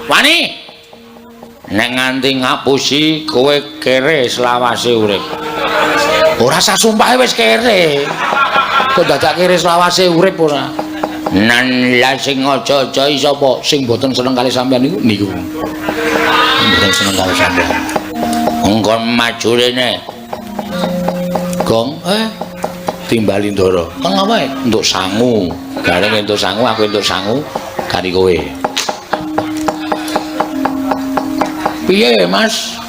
Wani. Nek nganti ngapusi kowe kere selawase urip. Ora sah sumpahe wis kere. Kok dadak kere selawase urip ora? Nan lah sing aja-aja sapa sing mboten seneng kali sampean niku niku. Mboten seneng kali sampean. Engko maju rene. Gong, timbali Ndara. Kang apa? Entuk sangu. Gareng entuk sangu, aku entuk sangu kari kowe. Piye, Mas?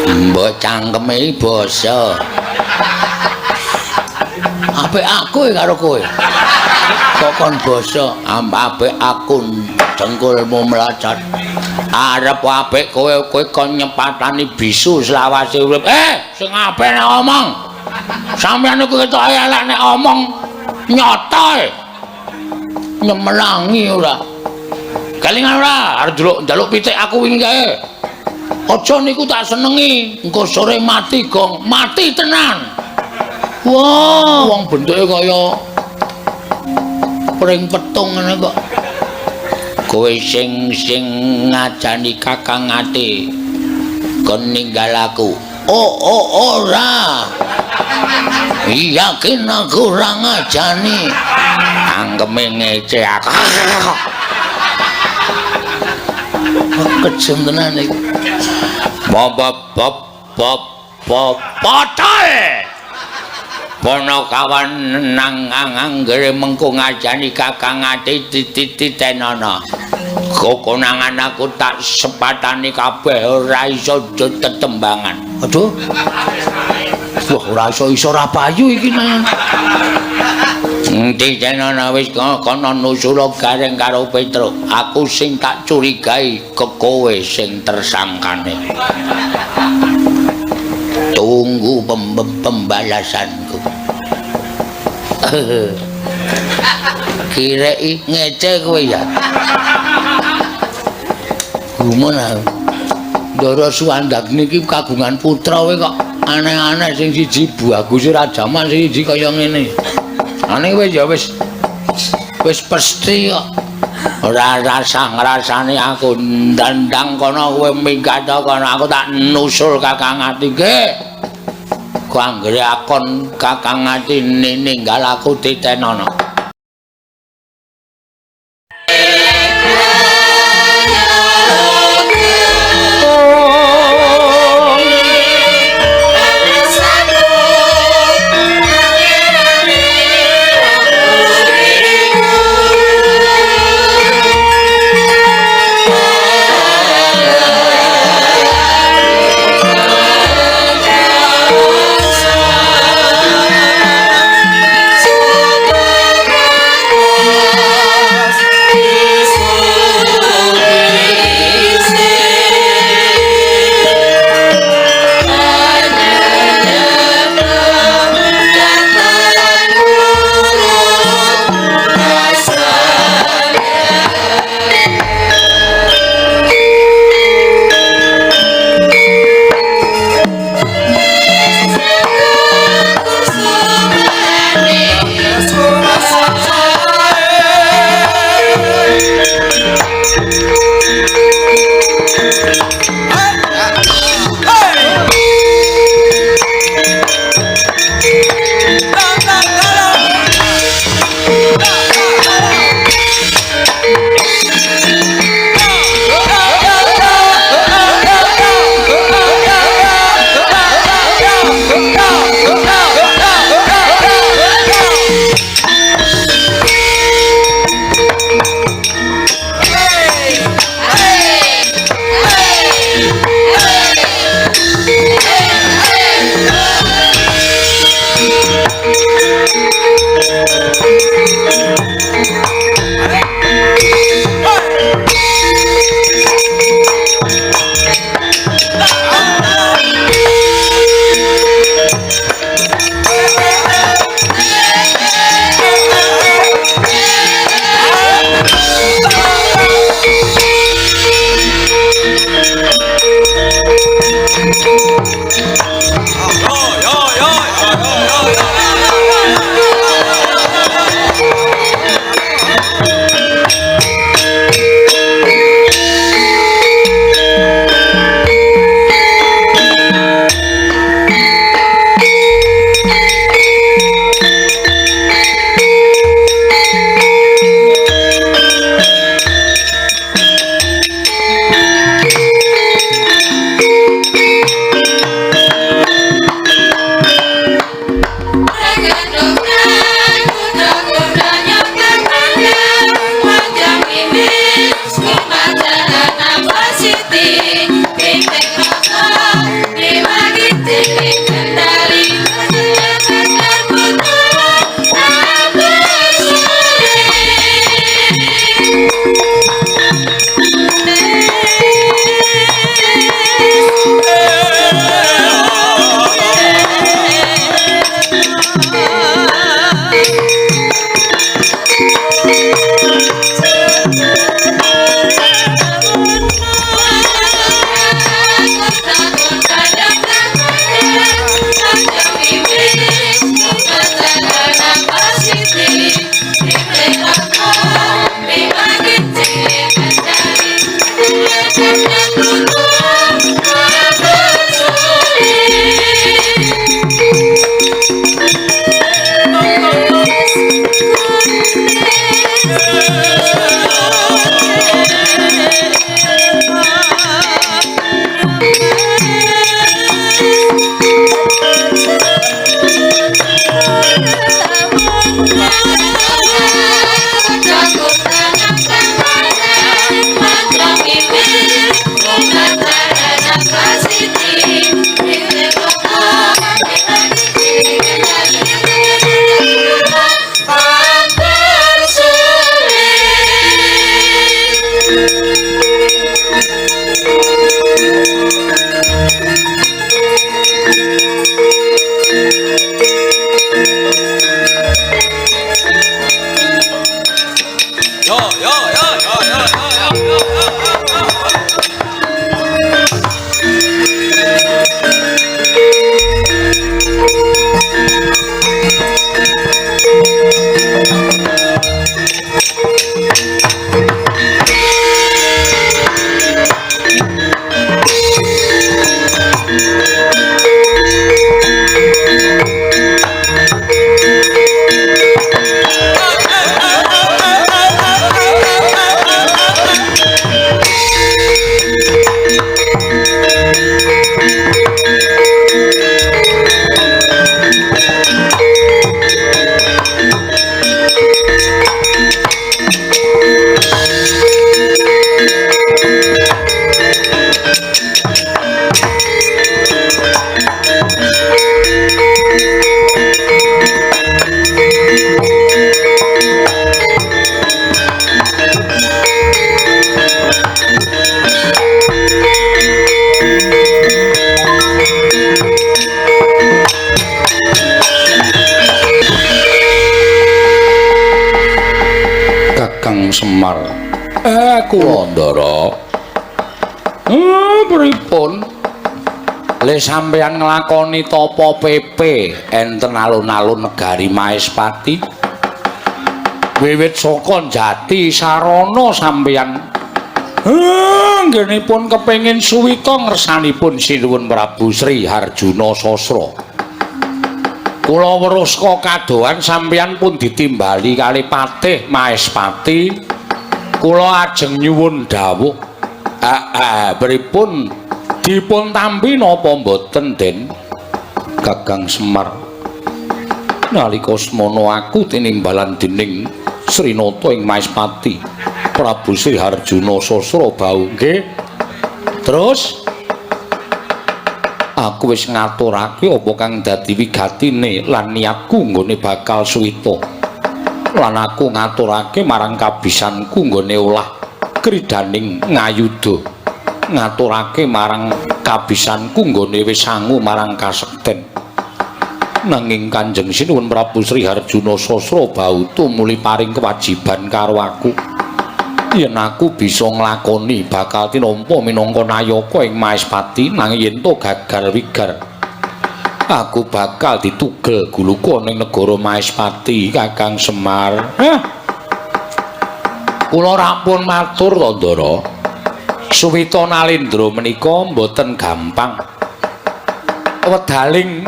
Mbok cangkeme basa. Apik aku karo kowe. Kok kon basa, apik aku dengkulmu mlocot. Arep apik kowe, kowe kon nyepatani bisu selawase urip. Sing apik nek omong. Sampeyan niku ketoke elek nek omong nyata. Nyemelangi ora. Kelingan ora arep njaluk pitik aku wingi kae. Aja niku tak senengi, engko sore mati gong, mati tenan. Wah, wong bentuke kaya pring petung ngene kok. Kowe sing ngajani Kakang Ati kon ninggal aku. Oh, ora. Yakin aku ora ngajani. Angkeme ngece aku. Kejem tenan iki. Bop bop bop bop potoe. Panakawan nang anggere mengko ngajani Kakang Ati titenono. Kokonangan aku tak sepatani kabeh ora iso tetembangan. Aduh. Wah, ora iso ora payu iki nang. Titenono wis kono nusula Gareng karo Petruk. Aku sing tak curigai ke kowe sing tersangkane. Tunggu pembalasanku. Kirei ngece kowe ya. Gumun aku. Ndara Suwandagni iki kagungan putra kowe kok aneh-aneh sing siji bagus ora jaman sing siji kaya ngene. Ane wis ya wis pasti kok. Ora rasah ngrasani aku ndandang kono kowe minggat kono aku tak nusul Kakang Ati nggih. Ku anggere akon Kakang Ati ninggal aku titenono. Super. kula, Ndara. Pripun? Le sampeyan nglakoni tapa pepe enten alun-alun negari Maespati. Wiwit saka jati sarana sampeyan anggenipun kepengin suwita ngersanipun Sinuwun Prabu Sri Harjuna Sasra. Kula weruh saka kadohan sampeyan pun ditimbali kali Patih Maespati. Kula ajeng nyuwun dawuh. Pripun dipun tampi napa mboten, Den? Kakang Semar. Nalika semono aku tinimbalan dening Srinata ing Maespati, Prabu Sri Harjuna Sasra bau nggih. Terus aku wis ngaturake apa kang dadi wigatine lan niatku nggone bakal suwita. Lan aku ngaturake marang kabisanku nggone olah kridaning ngayuda. Ngaturake marang kabisanku nggone wis sangu marang kasekten. Nanging Kanjeng Sinuwun Prabu Sri Harjuna Sasra bau tumuli paring kewajiban karo aku. Yen aku bisa nglakoni bakal tinampa minangka nayaka ing Maespati, nanging yen to gagal wigar, aku bakal ditugel guluka ning negara Maespati, Kakang Semar. Hah? Kula rapun matur to, Ndara. Suwita Nalendra menika mboten gampang. Wedaling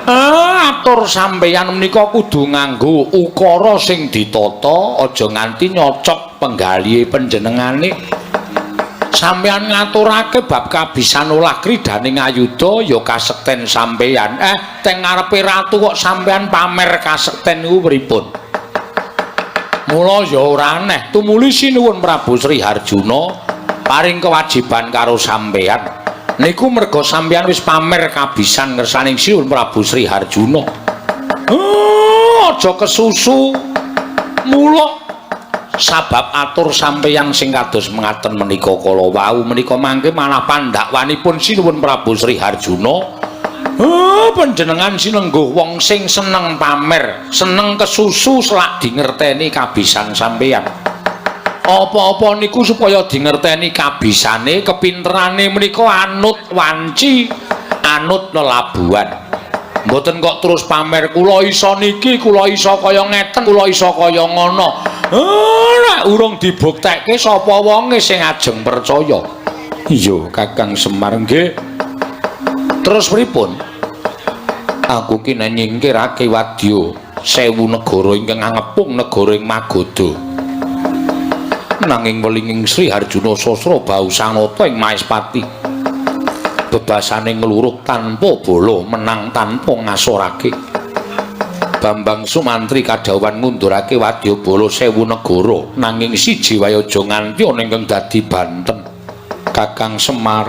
atur sampeyan menika kudu nganggo ukara sing ditata, aja nganti nyocok penggalihe panjenengane. Sampeyan ngaturake bab kabisan olah kridane ngayuda ya kasekten sampeyan. Teng ngarepe ratu kok sampeyan pamer kasekten niku pripun? Mula ya ora aneh tumuli Sinuwun Prabu Sri Harjuna paring kewajiban karo sampeyan. Niku merga sampeyan wis pamer kabisan ngersaning Sinuwun Prabu Sri Harjuna. Aja kesusu. Mula sabab atur sampeyan sing kados mengaten menika kala wau menika mangke malah pandakwanipun Sinuwun Prabu Sri Harjuna. Panjenengan sinengguh wong sing seneng pamer, seneng kesusu selak dingerteni kabisan sampeyan. Apa-apa niku supaya dingerteni kabisane, kepinterane menika anut wanci, anut lelabuhan. Mboten kok terus pamer kula iso niki, kula iso kaya ngeten, kula iso kaya ngono. Nek urung dibuktekke sapa wonge sing ajeng percaya? Iya, Kakang Semar nggih. Terus pripun? Aku ki nek nyingkirake wadya sewu negara ingkang ngepung negara ing Magadha. Nanging welinging Sri Harjuna Sasra bau sanata ing Maespati. Bebasane ngluruk tanpa bala, menang tanpa ngasorake. Bambang Sumantri kadhawuhan ngundurake wadya bala sewu negara, nanging siji wae aja nganti ana ingkang dadi banten. Kakang Semar,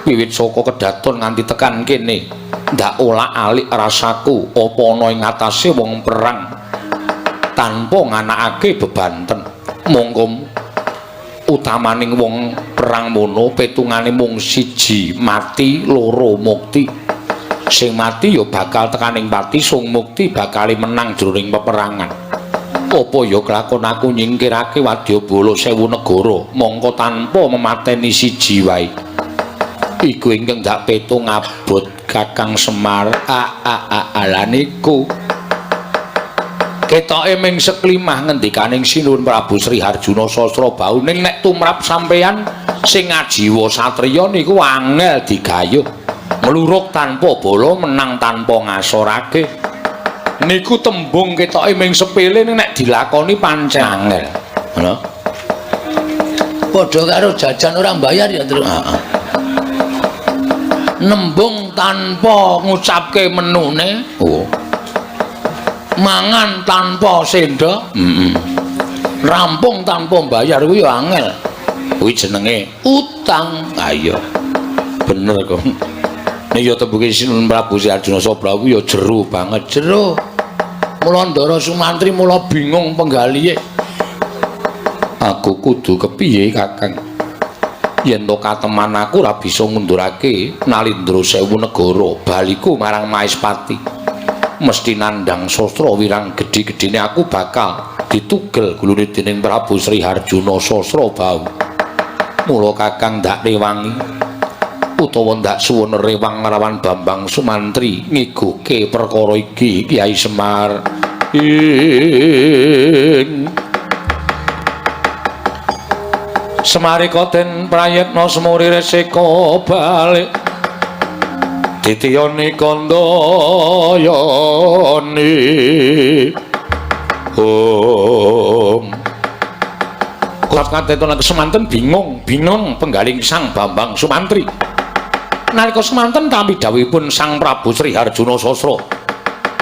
wiwit saka kedaton nganti tekan kene, ndak olak-alik rasaku apa ana ing atase wong perang tanpa nganakake bebanten. Monggo utamaning wong perang mono petungane mung siji mati, loro mukti. Sing mati ya bakal tekaning pati, sing mukti bakal menang jroning peperangan. Apa ya kelakon aku nyingkirake wadya bala sewu negara mongko tanpa memateni siji wae. Iku ingkang dak petung abot Kakang Semar. A niku ketoke ming seklimah ngendikaning Sinuwun Prabu Sri Harjuna Sasra bau, ning nek tumrap sampeyan sing ngajiwa satriya niku angel digayuh. Ngluruk tanpa bala, menang tanpa ngasorake. Niku tembung ketoke ming sepele, ning nek dilakoni pancen angel. Ngono. Padha karo jajan ora mbayar ya, Truk. Heeh. Nembung tanpa ngucapke menune. Oh. Mangan tanpa sendok. Rampung tanpa mbayar kuwi ya angel. Kuwi jenenge utang. Ha iya. Bener kok. Nek ya tembuke Sinuwun Prabu Sri Arjuna Sabra kuwi ya jero banget, jero. Mula Ndara Sumantri mula bingung penggalihe. Aku kudu kepiye, Kakang? Yen to kateman aku ora bisa ngundurake Nalindra sewu negara, baliku marang Maespati. Mesti nandhang sastra wirang gedhe-gedhene aku bakal Ditugel gulune dening Prabu Sri Harjuna Sasrabahu. Mula Kakang ndak rewangi utawa ndak suwun rewang nglawan Bambang Sumantri ngigoke perkara iki Kyai Semar. Ing Semarika den prayitna semuri resika balik titiyane kandayane. Om Kateton semanten bingung bingung penggaling Sang Bambang Sumantri. Nalika semanten tampi dawuhipun Sang Prabu Sri Harjuna Sasra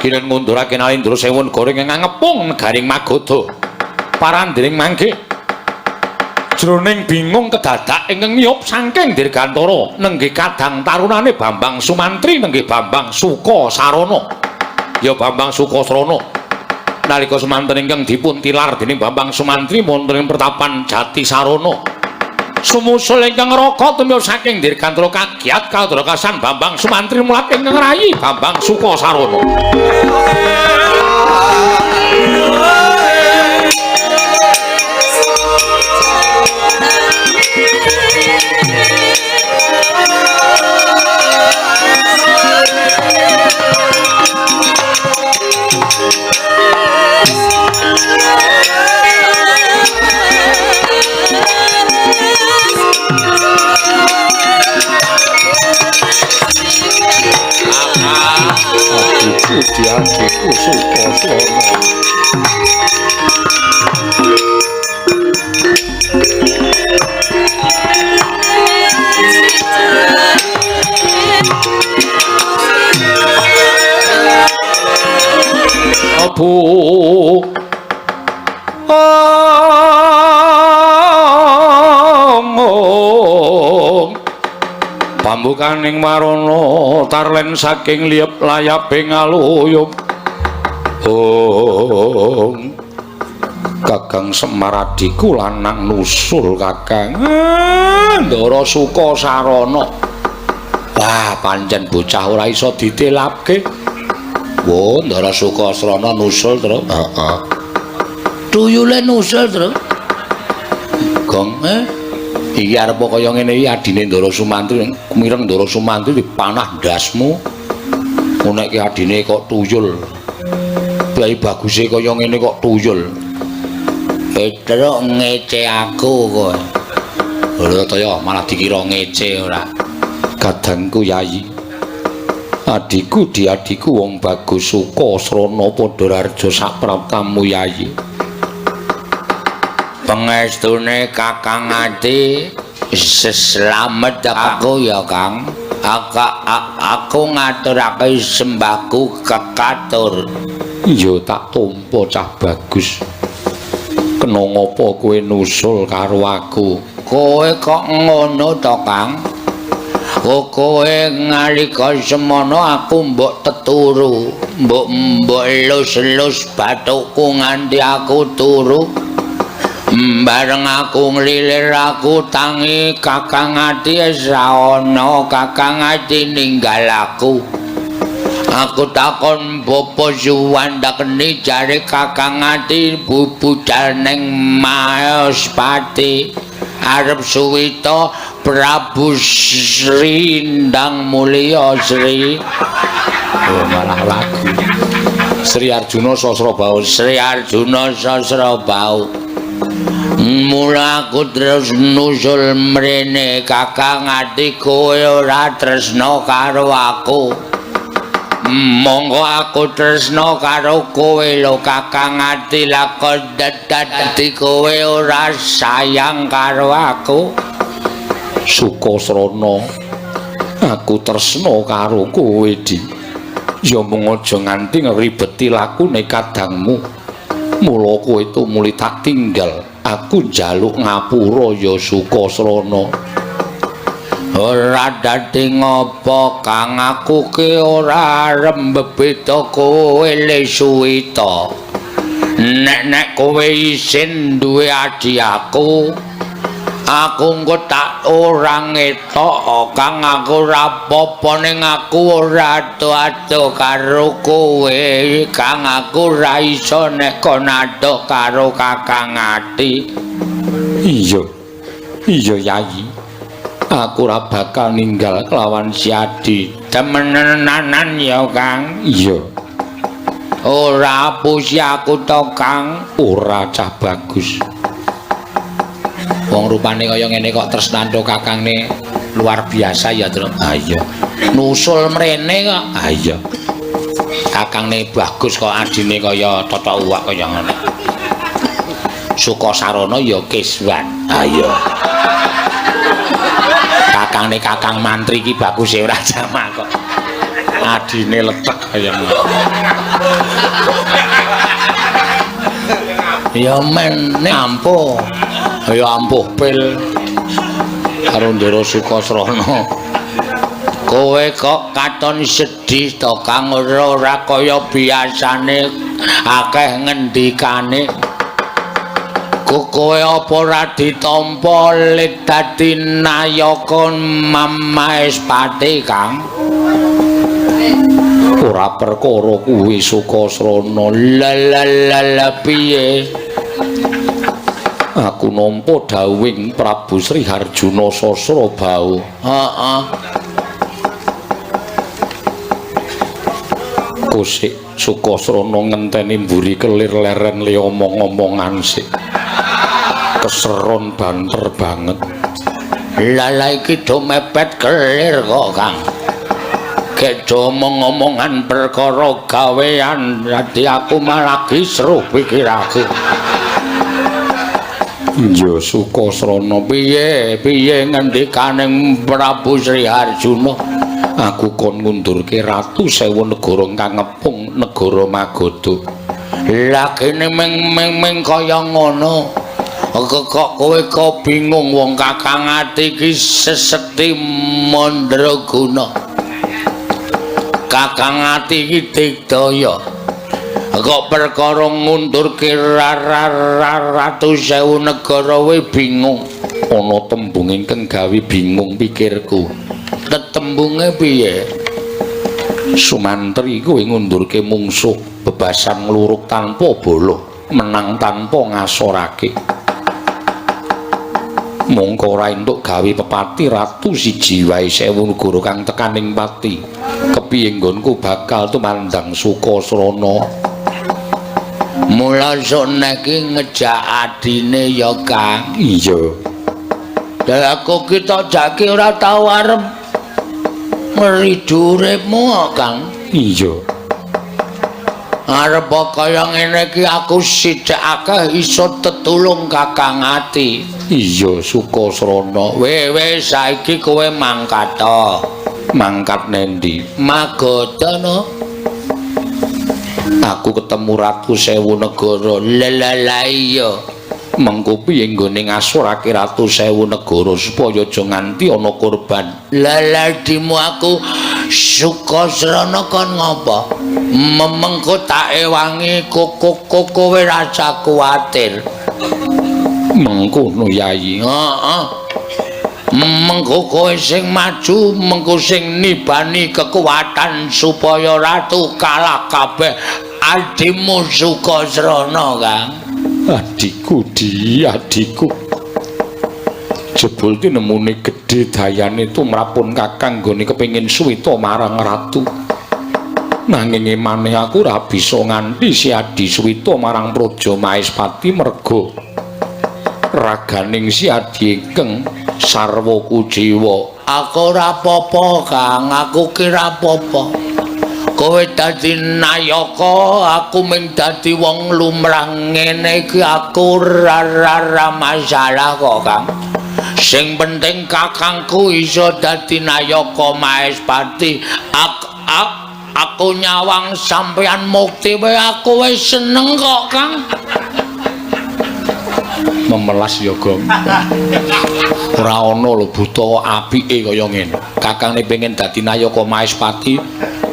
kinen ngundurake Nalindra Sewu negara ingkang ngepung negaring Magadha parandening mangke jroning bingung kedadak ingkang miyup saking dirgantara nenggih kadang tarunane Bambang Sumantri nenggih Bambang Sukasarana ya Bambang Sukasrana. Nalika semanten ingkang dipun tilar dening Bambang Sumantri wonten ing pertapan Jatisarana sumusul ingkang raka tumiyos saking dirgantara kagiat kadrakasan Bambang Sumantri mulat ingkang rayi Bambang Sukasarana. Adikku adikku Sukasrana. Abu Om pambukaning warana tarlen saking liyep layape ngaluyup. Om Kakang Semar adhiku lanang nusul Kakang Ndara Sukasarana. Wah pancen bocah ora iso ditelapke. Wo Ndara Sukasrana nusul, Tru. Heeh. Tuyule nusul, Tru. Gong, iki arep kaya ngene iki adine Ndara Sumantri, mireng Ndara Sumantri dipanah ndasmu. Nek ki adine kok tuyul. Bayi baguse kaya ngene kok tuyul. Petruk ngece aku kowe. Lho to ya malah dikira ngece ora. Kadangku Yayi. Adhiku diadhiku wong bagus Sukasrana padha raja sapraptamu Yayi. Pengestune Kakang Ati seslamet aku ya Kang. Aku ngaturake sembahku kekatur. Ya tak tampa cah bagus. Kena ngapa kowe nusul karo aku? Kowe kok ngono to Kang? Kowe ngalika semono aku mbok teturu, mbok elus-elus bathukku nganti aku turu. Bareng aku nglilir aku tangi Kakang Ati wis ra ana, Kakang Ati ninggal aku. Aku takon Bapak Suwandakeni jare Kakang Ati budal ning Maespati arep suwita Prabu Sri Ndang Mulya Sri. Oh malah lagu Sri Arjuna Sasrabahu. Sri Arjuna Sasrabahu. Mula aku terus nusul mrene Kakang Ati kowe ora tresna karo aku. Monggo aku tresna karo kowe lho Kakang Ati, lakon dadi kowe ora sayang karo aku. Sukasrana, aku tresna karo kowe Di. Ya mung aja nganti ngribeti lakune kadangmu. Mula kowe tumuli tak tinggal. Aku njaluk ngapura ya Sukasrana. Ora dadi ngopo Kang, aku ki ora arep mbebeda kowe le suwita. Nek-nek kowe isin duwe adi aku, Aku engko tak ora ngetok Kang, aku ora apa-apa ning aku ora ado-ado karo kowe Kang, aku ora iso nek kon ado karo Kakang Ati. Iya. Iya Yayi. Aku ora bakal ninggal kelawan si Adi. Temenanan ya Kang. Iya. Ora apusi aku to Kang. Ora cah bagus. Wong rupane kaya ngene kok tresnanto kakangne luar biasa ya, Tru. Ha iya. Nusul mrene kok. Ha iya. Kakangne bagus kok adine kaya totok uwak kaya ngene. Sukasarana ya kiswan. Ha iya. Kakangne Kakang Mantri iki baguse ora jamak kok. Adine letek kaya ngono. Ya men ampuh. Ya ampuh pil karo Ndara Sukasrana. Kowe kok katon sedih to Kang, ora kaya biasane akeh ngendikane. Kowe apa ora ditampa lit dadi nayaka Maespati Kang? Ora perkara kuwi Sukasrana. La la la la piye? Aku nampa dawuhing Prabu Sri Harjuna Sasrabahu. Heeh. Kusik Sukasrana ngenteni mburi kelir leren le omong-omongan sik. Keseron banter banget. Lah lah iki do mepet kelir kok Kang. Gek do omong-omongan perkara gawean, dadi aku malah kisruh pikirake. Iya Sukasrana, piye piye ngendikane Prabu Sri Harjuna? Aku kon ngundurke Ratu Sewu Negara kang ngepung negara Magadha. Lah kene meng kaya ngono. Kok kowe kok bingung wong Kakang Ati iki seseti mandraguna. Kakang Ati iki digdaya. Kok perkara ngundurke Ratu Sewu Negara we bingung. Ana tembung ingkang gawe bingung pikirku. Tetembunge piye? Sumantri kowe ngundurke mungsuh bebasan ngluruk tanpa bala, menang tanpa ngasorake. Mongko ora entuk gawe pepati ratu siji wae sewu negara kang tekaning pati. Kepiye nggonku bakal tumandang Sukasrana? Mula sok iki ngejak adine ya Kang. Iya. Lah aku ki tok jake ora tau arep ngridu uripmu Kang. Iya. Arep kaya ngene iki aku sithik akeh iso tetulung Kakang Ati. Iya Sukasrana. Weh saiki kowe mangkat to. Mangkat nendi? Magadha no. Aku ketemu Ratu Sewu Negara. Lah lah iya. Mengko piye nggone ngasurake Ratu Sewu Negara supaya aja nganti ana korban? Lah lah dimu aku Sukasrana kon ngopo? Memengko tak ewangi kowe rasa kuwatir. Mengkono Yayi. Heeh. Mengko kowe sing maju, mengko sing nibani kekuatan supaya ratu kalah kabeh. Adimu Sukasrana, Kang. Adikku, di adikku. Jebul tinemune gedhe dayane tumrapun Kakang nggone kepengin suwita marang ratu. Nanging emane aku ora bisa nganti si Adi suwita marang Praja Maespati merga raganing si Adi ingkang sarwa kuciwa. Aku ora apa-apa, Kang. Aku ki ora apa-apa. Kowe dadi nayaka, aku mung dadi wong lumrah ngene iki aku ora masalah kok, Kang. Sing penting kakangku iso dadi nayaka Maespati. Aku nyawang sampeyan mukti wae aku wis seneng kok, Kang. Memelas ya, Gong. Ora ana lho buta apike kaya ngene. Kakangne pengen dadi nayaka Maespati,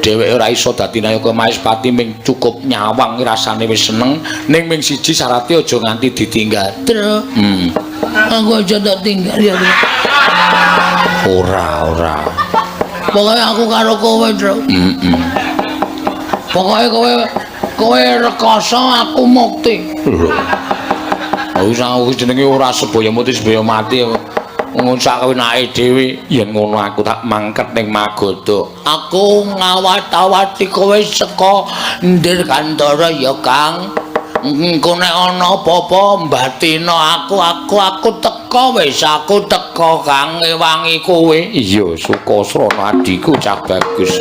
dheweke ora iso dadi nayaka Maespati ming cukup nyawang rasane wis seneng. Ning ming siji syarate aja nganti ditinggal. Aku aja tak tinggal ya. Ora, ora. Pokoke aku karo kowe, Truk. Heeh. Pokoke kowe rekoso, aku mukti. Lho. Wis aku jenenge ora sebaya mati sebaya mati. Ngono sak wenake dhewe. Yen ngono aku tak mangket ning Magadha. Aku ngawat-awati kowe saka Ndirgantara ya, Kang. Engko nek ana apa-apa mbatina aku teka wis, aku teka Kang ngewangi kowe. Iya, Sukasrana adhiku cah bagus.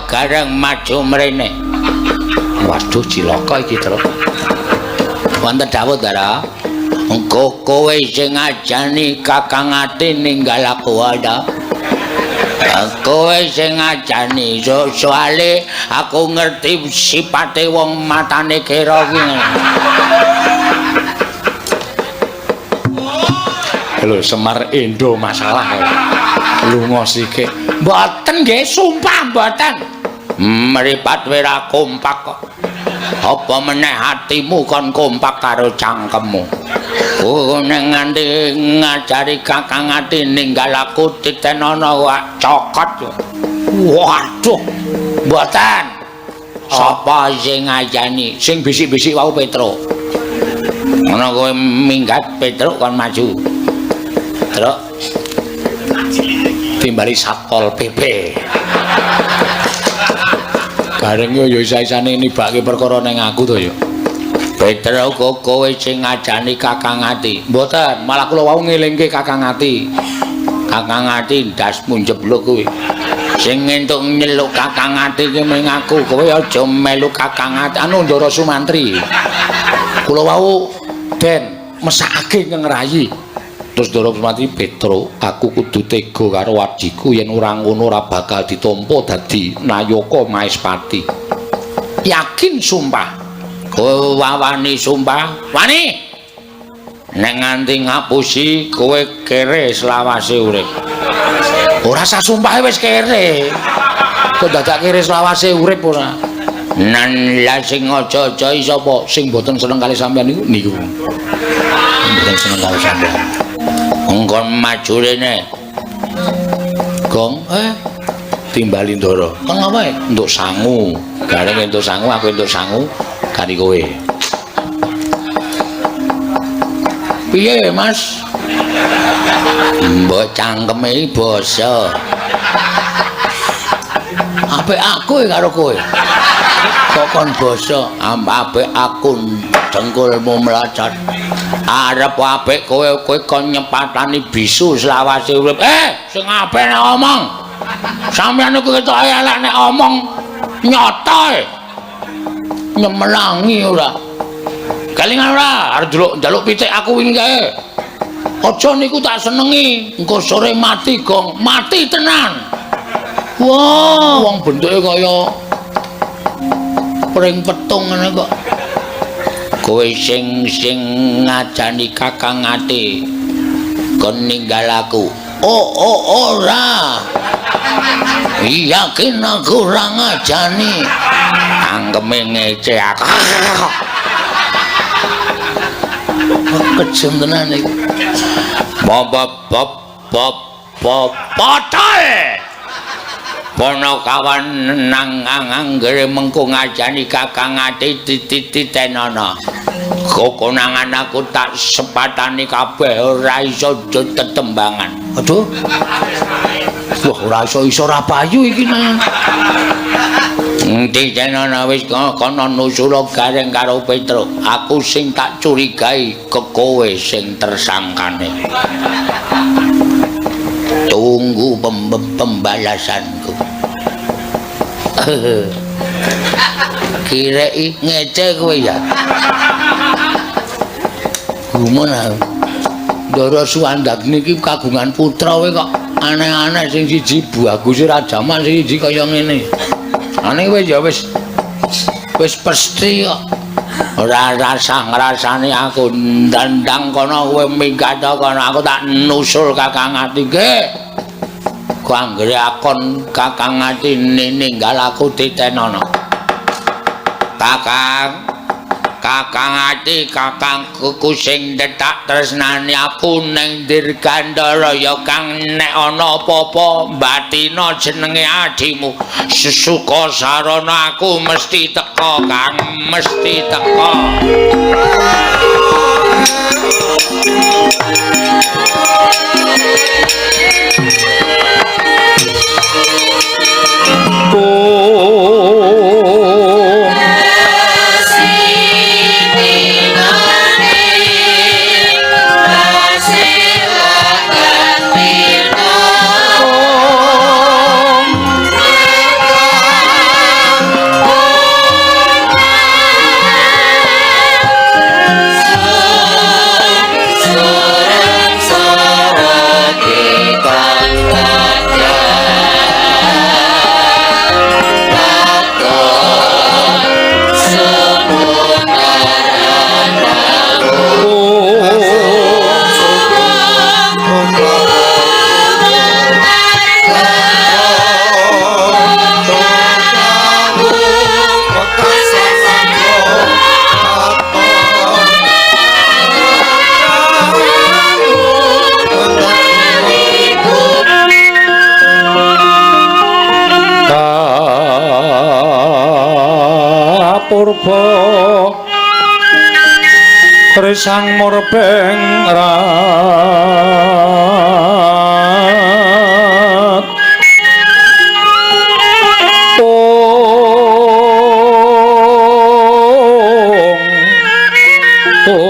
Gareng maju mrene. Waduh cilaka iki, Truk. Wonten dawuh, Ndara. Engko kowe sing ngajani Kakang Ati ninggal aku ana. Kowe sing ngajani, soale aku ngerti sipate wong matane kira ki. Lho, Semar endo masalah. Lunga sikik. Mboten nggih, sumpah mboten. Mripat ora kompak kok. Apa meneh atimu kon kompak karo cangkemmu. Oh, nek nganti ngajari Kakang Ati ninggal aku titenono wak cokot. Waduh, mboten. Sapa sing ngajani? Sing bisik-bisik wau Petruk. Ngono kowe minggat Petruk kon maju. Truk. Timbali Satpol PP. Bareng yo isa-isane nibake perkara ning aku to ya. Petruk kok kowe sing ngajani Kakang Ati. Mboten, malah kula wau ngelingke Kakang Ati. Kakang Ati ndasmu njebluk kuwi. Sing entuk nyeluk Kakang Ati ki mung aku, kowe aja melu Kakang Ati. Anu Ndara Sumantri. Kula wau den mesakake ngrayi. Terus Ndara Sumantri, Petruk, aku kudu tega karo adhiku yen ora ngono ora bakal ditampa dadi nayaka Maespati. Yakin sumpah. Kowe wawani sumpah? Wani. Nek nganti ngapusi kowe kere selawase urip. Ora sah sumpahe wis kere. Kok dadak kere selawase urip ora? Nan lah sing aja-aja sapa sing mboten seneng kali sampean niku niku. Mboten seneng kali sampean. Engkon maju rene. Gong, timbali Ndara. Kon ngapa? Entuk sangu. Gareng entuk sangu, aku entuk sangu kari kowe. Piye, Mas? Mbok cangkeme iki basa. Apik aku karo kowe. Kok kon basa? Apik aku dengkulmu mlocot. Arep apik kowe, kowe kon nyepatani bisu selawase urip. Sing apik nek omong. Sampeyan niku ketoke elek nek omong nyata. Nyemelangi ora. Kelingan ora arep njaluk pitik aku wingi kae. Aja niku tak senengi, engko sore mati gong, mati tenan. Wah, wong bentuke kaya pring petung ngene kok. Kowe sing ngajani Kakang Ati kon ninggal aku. Oh, ora. Yakin aku ora ngajani. Cangkeme ngece aku. Kejem tenan iki. Bop bop bop bop potol. Ponokawan nang anggere mengko ngajani Kakang Ati tititenana. Kokonangan aku tak sepatani kabeh ora iso tetembangan. Aduh. Wah, ora iso-iso ora payu iki nang. Titenana wis kono nusula Gareng karo Petruk. Aku sing tak curigai ke kowe sing tersangkane. Tunggu pembalasanku. Kireki ngece kowe ya. Gumun aku. Ndara Suwandagni iki kagungan putra kowe kok aneh-aneh, sing siji bagus ora jaman, sing siji kaya ngene. Ane kowe ya wis wis pesti kok. Ora rasah ngrasani aku ndandang kono kowe minggat kono aku tak nusul Kakang Ati nggih. Ku anggere akon Kakang Ati ninggal aku titenono. Kakang, Kakang Ati, kakangku sing tetak tresnani aku ning Dirgantara ya Kang, nek ana apa-apa mbatina jenenge adimu. Sesuka sarana aku mesti teka Kang, mesti teka. Purba Trisang murbeng rat Ong Ong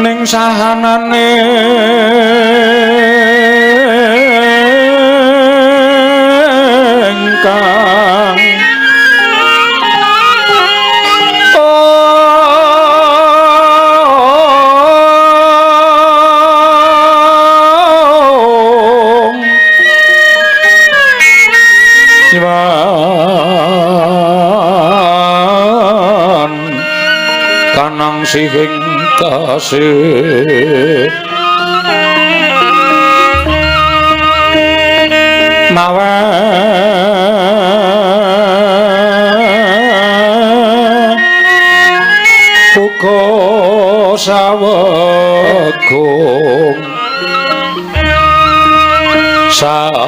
ning sahanane kang ong Iwan kanang sihing tasih mawa uga sawegung sagung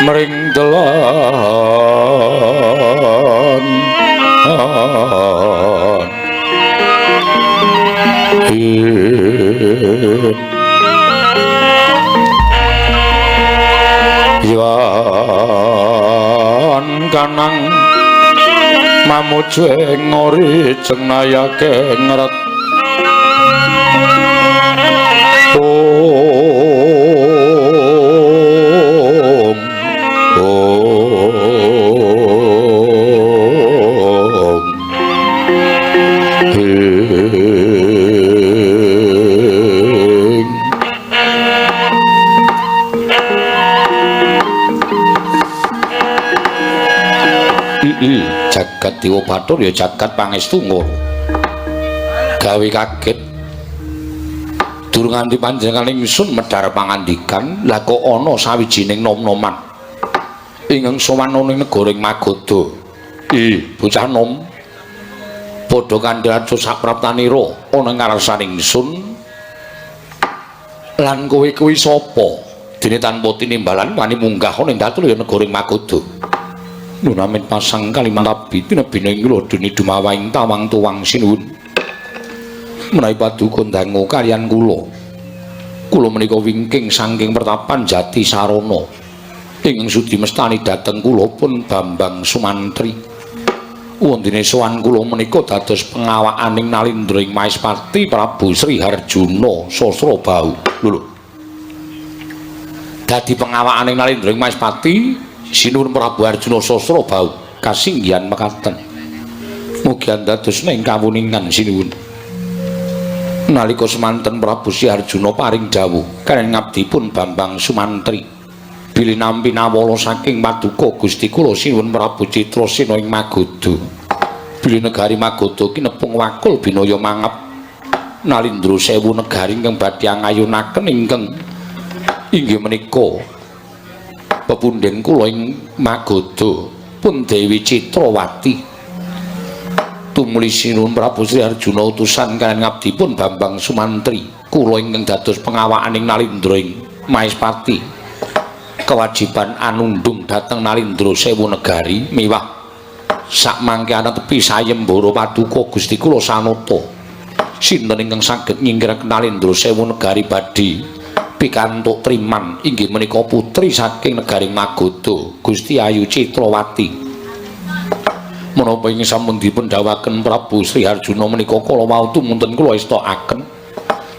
mring delan Iwan kanang mamuju ing ori jenayake ngret Om Om Ing Jagat Dewa Bathara ya jagat pangestu ngoro. Gawe kaget. Durung nganti panjenengan ingsun medhar pangandikan, lah kok ana sawijining nom-noman ingkang sowan ana ing negara ing Magadha. Ih, bocah nom. Padha kandhane sapraptanira ana ngarsan ingsun. Lan kowe kuwi sapa? Dene tanpa tinimbalan wani munggah ana ing datul ya negara ing Magadha. Nunamin pasang kalimantabi tinebina ing lodene dumawaing tawang tuwang sinuwun. Menawi paduka dangu kaliyan kula. Kula menika wingking saking pertapan Jati Sarana. Ingkang sudi mestani dhateng kula pun Bambang Sumantri. Wondene sowan kula menika dados pengawakaning Nalindra ing Maespati Prabu Sri Harjuna Sasrabahu. Lho lho. Dadi pengawakaning Nalindra ing Maespati sinuwun Prabu Arjuna Sasrabahu kasinggihan mekaten. Mugi dados ing kawuningan sinuwun. Nalika semanten Prabu Sri Arjuna paring dawuh karen ngabdipun Bambang Sumantri bilih nampi nawala saking paduka Gusti kula sinuwun Prabu Citrasena ing Magadha. Bilih negari Magadha kinepung wakul binaya mangap Nalindra sewu negari ingkang badhe angayunaken ingkang inggih menika pepundhen kula ing Magadha pun Dewi Citrawati. Tumuli sinuwun Prabu Sri Arjuna utusan kaliyan ngabdipun Bambang Sumantri kula ingkang dados pengawakaning Nalindra ing Maespati kewajiban anundung dhateng Nalindra sewu negari miwah sakmangke anetepi sayembara paduka Gusti kula sanata. Sinten ingkang saged nyingkiraken Nalindra sewu negari badhe pikantuk triman inggih menika putri saking negari Magadha Gusti Ayu Citrawati. Menapa ing sampun dipun dawuhaken Prabu Sri Arjuna menika kala wau tumunten kula estokaken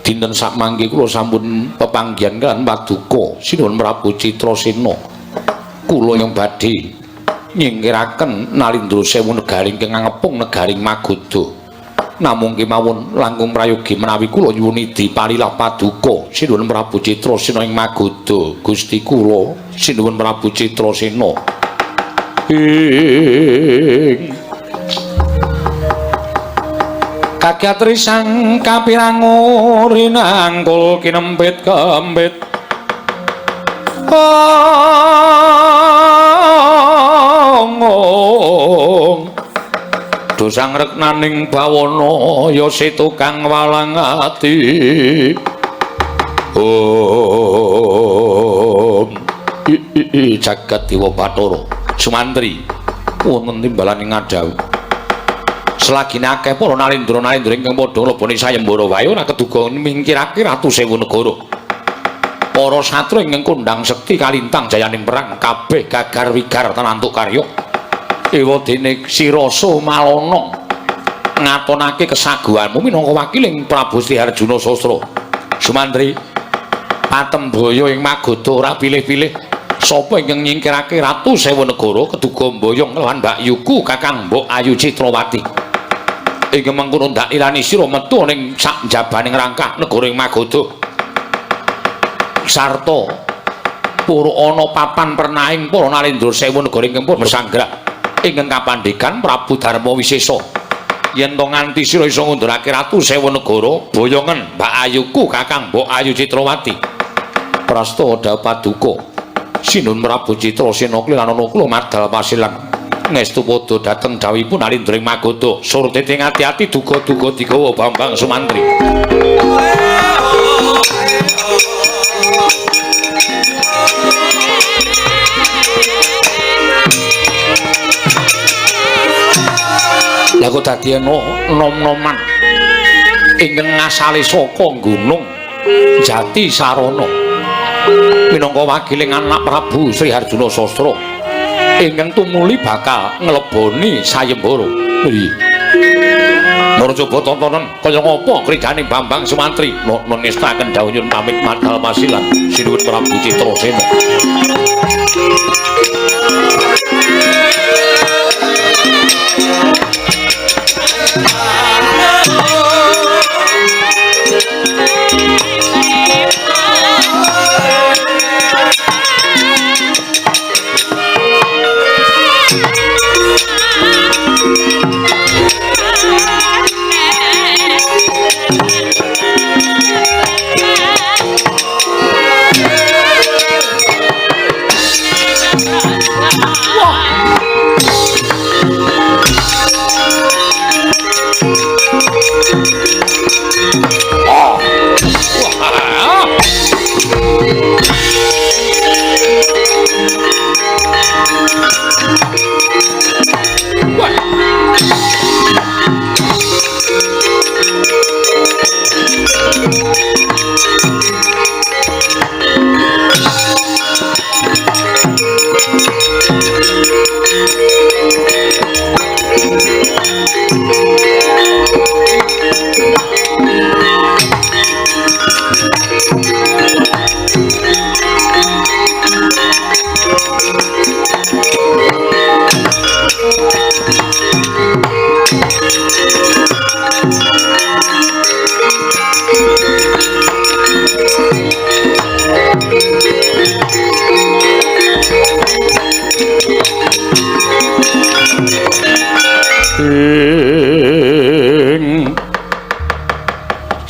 dinten sakmangke kula sampun pepanggihan kaliyan paduka sinuwun Prabu Citrasena. Kula yang badhe nyingkiraken Nalindra sewu negari ingkang ngepung negari Magadha. Namung kemawon langkung prayogi menawi kula nyuwun dipalilah paduka sinuwun Prabu Citrasena ing Magadha. Gusti kula sinuwun Prabu Citrasena. Ing kagyatri sang kapirangu rinangkul kinempit kempit ong dosang reknaning bawana ya si tukang walang ati. Om jagat dewa bathara Sumantri wonten timbalane ngadhawuh selagine akeh para nalindra-nalindra ingkang padha ngleboni sayembara wae ora keduga mingkirake ratu sewu negara. Para satria ingkang kondhang sekti kalintang jayaning perang kabeh gagar wigar tenantuk karya. Ewadene Sirasa Malana ngatonake kesaguhanmu minangka wakiling Prabu Sri Arjuna Sastra. Sumantri patembaya ing Magadha ora pilih-pilih. Sapa ingkang nyingkirake ratu sewu negara keduga mboyong lawan Mbakyuku Kakang Mbok Ayu Citrawati. Ingkang mengkono ndak ilani sira metu ning sak njabaning rangkah negara ing Magadha. Sarta pura ana papan pernaing para nalindra sewu negara ingkang pun mesanggrah ingkang kapandegan Prabu Darma Wisesa. Yen to nganti sira iso ngundurake ratu sewu negara boyongen Mbak Ayuku Kakang Mbok Ayu Citrawati. Prasta dawuh paduka Sinuwun Prabu Citrasena klilanana kula madal pasilan ngestu padha dhateng dawuhipun Nalindra ing Magadha. Surtete ati-ati duga-duga digawa Bambang Sumantri. Lah kok dadi ana nom-noman ingkang ngasale saka gunung Jati Sarana minangka wakiling anak Prabu Sri Harjuna Sastra ingkang tumuli bakal ngleboni sayembara. Mara coba tontonan kaya ngapa kridane Bambang Sumantri. Nuwun ngestaken dawuh nyuwun pamit madal pasilan sinuwun Prabu Citrasena.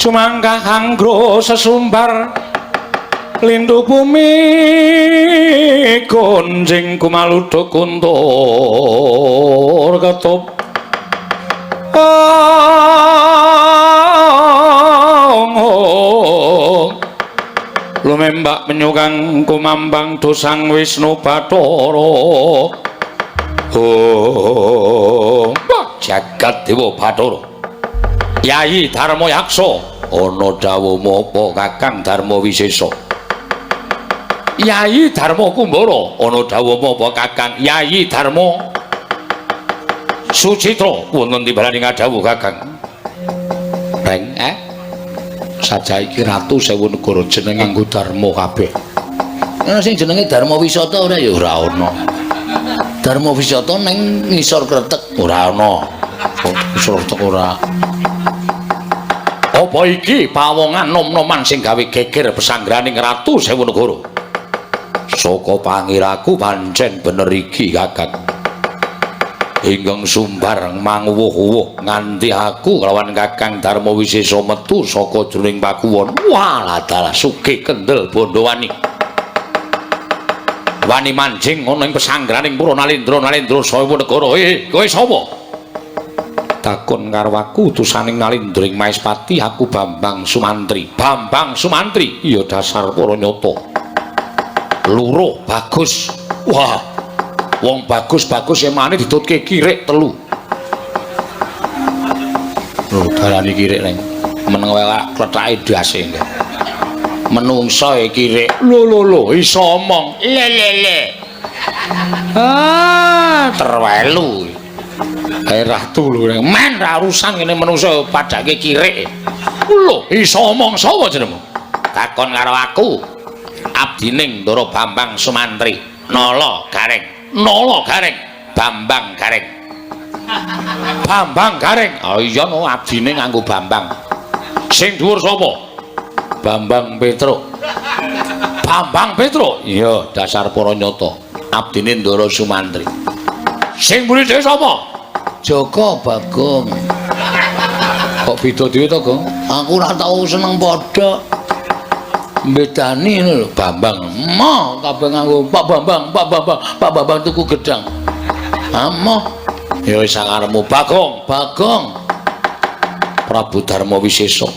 Sumangkah anggro sesumbar lindu bumi gonjing kumaluduk kuntur ketup. Lumembak menyukang kumambang dosang Wisnu Bathara. Oh, jagat Dewa Bathara. Yayi Darma Yaksa, ana dawuhmu apa Kakang Darma Wisesa? Yayi Darma Kumbara, ana dawuhmu apa Kakang? Yayi Darma Sucitra, wonten timbalane ngadhawuh Kakang. Reng, saja iki Ratu Sewu Negara jeneng nganggo Darma kabeh. Ana sing jenenge Darma Wisata ora ya? Ora ana. Darma Wisata ning ngisor kretek ora ana. Ngisor kretek ora. Apa iki pawongan nom-noman sing gawe geger pesanggraning Ratu Sewu Negara? Saka pangiraku pancen bener iki Kakang. Ingkang sumbar manguwuh-uwuh nganti aku kelawan Kakang Darma Wisesa metu saka jroning pakuwon. Walah dalah sugih kendel Bondowani. Wani manjing ana ing pesanggraning Pura Nalendra Nalendra Sewu Negara. Kowe sapa? Takon karo aku utusaning Nalendra ing Maespati, aku Bambang Sumantri. Bambang Sumantri? Iya dasar para nyata. Loro bagus. Wah. Wong bagus-bagus emane ditutke kirik telu. Lho darani kirik neng. Meneng wae klethake ndase. Menungso e kirik. Lho lho lho iso omong. Le le le. Ah, terwelu. Ratu lho men ra urusan ngene menungso padake kirik. Lho iso omong sapa jenengmu? Takon karo aku. Abdining Ndara Bambang Sumantri. Nala Gareng. Nala Gareng. Bambang Gareng. Bambang Gareng. Oh iya no abdine nganggo Bambang. Sing dhuwur sapa? Bambang Petruk. Bambang Petruk? Iya, dasar para nyata. Abdine Ndara Sumantri. Sing mburi dhewe sapa? Joko Bagong. Kok beda dhewe to, Gong? Aku ora tau seneng padha. Mbedani ngono lho, Bambang. Moh kabeh nganggo Pak Bambang, Pak Bambang, Pak Bambang tuku gedang. Amoh. Ya wis sakarepmu Bagong, Bagong. Prabu Darma Wisesa.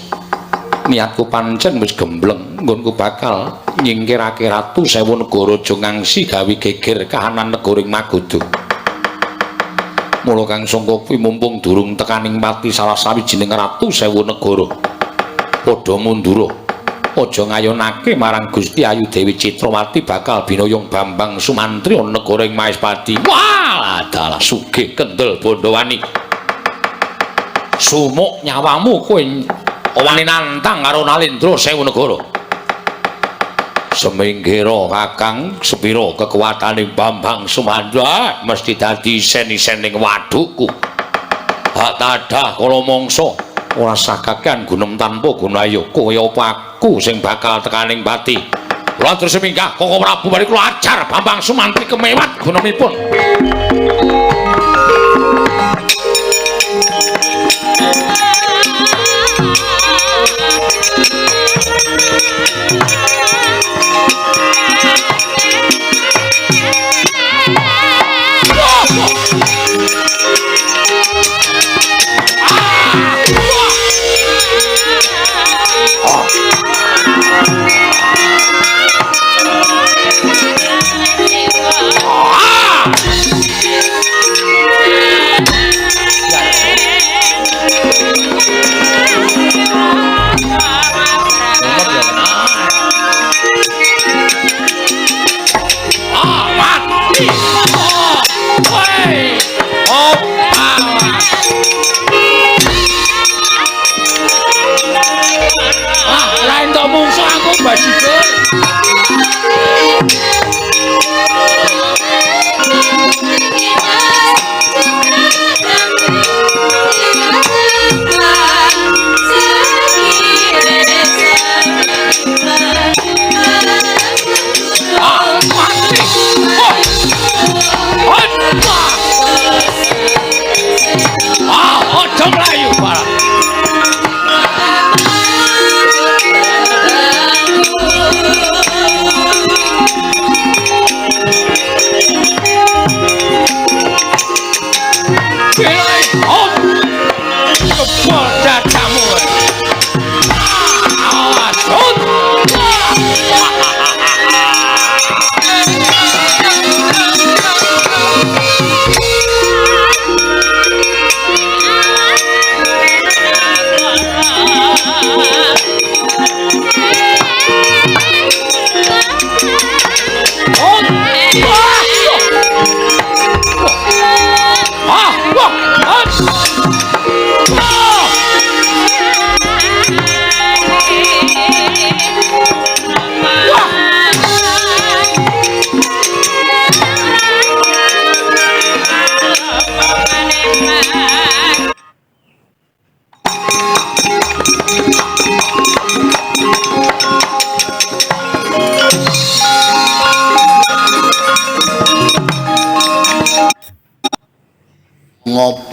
Niatku pancen wis gembleng, nggonku bakal nyingkirake Ratu Sewu Negara aja ngangsi gawe geger kahanan negara ing Magadha. Mula kang sangka kuwi mumpung durung tekaning pati salah sawijining Ratu Sewu Negara. Padha mundura. Aja ngayonake marang Gusti Ayu Dewi Citrawati bakal binayung Bambang Sumantri ana negara ing Maespati. Wah, dalah sugih kendel Bondowani. Sumuk nyawamu kowe wani nantang karo Nalendra Sewu Negara. Seminggira Kakang sepira kekuatane Bambang Sumantri mesti dadi isen-isening wadukku. Hak tadah kala mangsa ora sah kakean gunem tanpa gunaya kaya apa aku sing bakal tekaning pati. Kula terus minggah Koko Prabu bari kula ajar Bambang Sumantri kemewat gunemipun.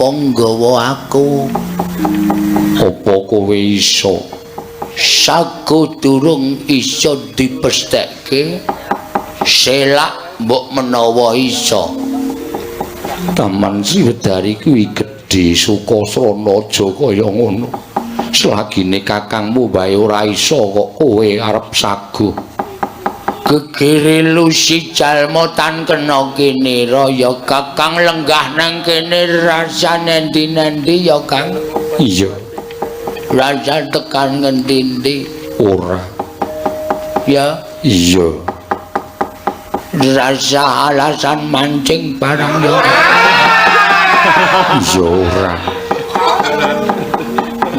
apa nggawa aku? Apa kowe iso? Sago durung iso dipestheke, selak mbok menawa iso. Taman Sriwedari kuwi gedhe, Sukasrana aja kaya ngono. Selagine kakangmu wae ora iso kok kowe arep sago. Gegere Lusi jalma tan kena kinira ya Kakang, lenggah nang kene rasane endi-endi ya Kang. Iya. Rasa tekan ngendi-endi? Ora. Ya. Iya. Rasa alasan mancing barang ya. Iya ora.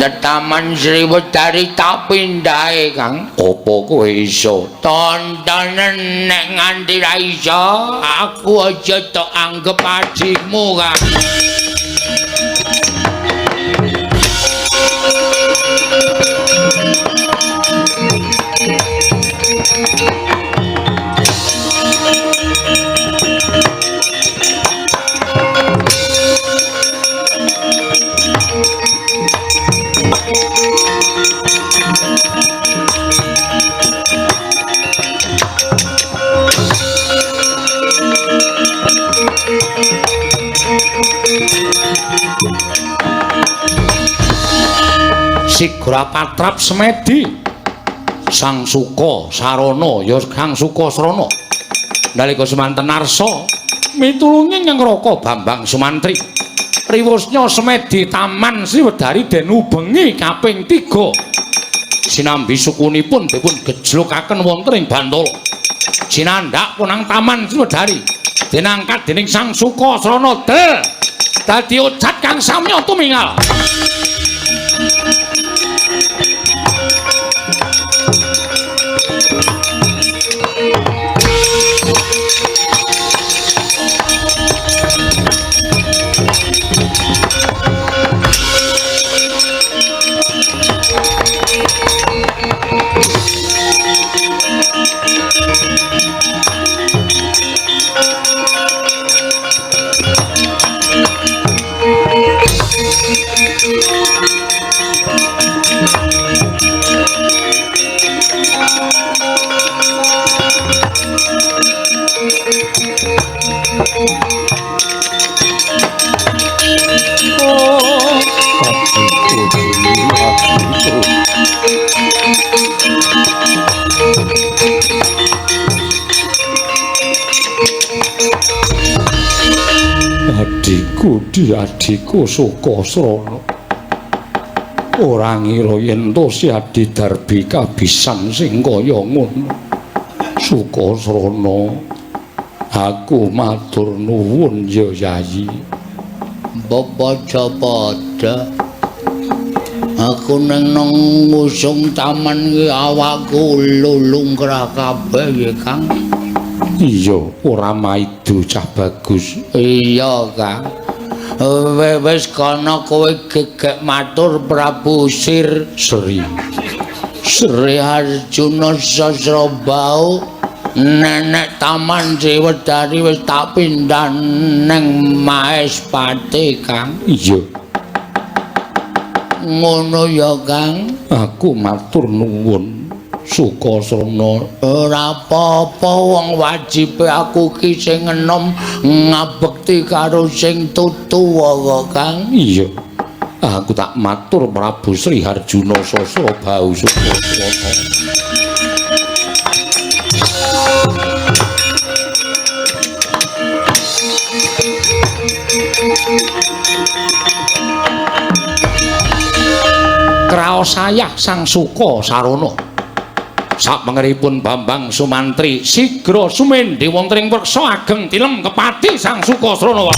Taman Sriwedari tak pindahe Kang. Apa kowe iso? Tontonen nek nganti ra iso, aku aja tok anggep adikmu Kang. Sigra patrap semedi Sang Suka Sarana ya Sang Sukasrana nalika semanten arsa mitulungi nyang Raka Bambang Sumantri riwusnya semedi Taman Sriwedari den ubengi kaping 3 sinambi sukunipun dipun gejlokaken wonten ing Bantala sinandhak punang Taman Sriwedari denangkat dening Sang Sukasrana del dadi ojat kang samya tumingal. Adikku, adikku Sukasrana. Ora ngira yen to si Adi Darbi kabisan sing kaya ngono. Sukasrana, aku matur nuwun ya Yayi. Bapak padha. Aku neng nang ngusung taman iki awakku lulungkrah kabeh ya Kang. Iya, ora maido cah bagus. Iya, Kang. Wis kana kowe gegek matur Prabu Sir Sri. Sri Arjuna Sasrabau nenek Taman Sriwedari wis tak pindah neng Maespati, Kang. Iya. Ngono ya, Kang. Aku matur nuwun Sukasrana. Ora apa-apa, wong wajibe aku ki sing enom ngabekti karo sing tuwa kok, Kang. Iya. Aku tak matur Prabu Sri Harjuna Sasrabau Sukasrana. Kraos ayah Sang Suka Sarana. Sapengeripun Bambang Sumantri sigra sumendhe wonten ing wreksa ageng tilem kepati Sang Sukasrana.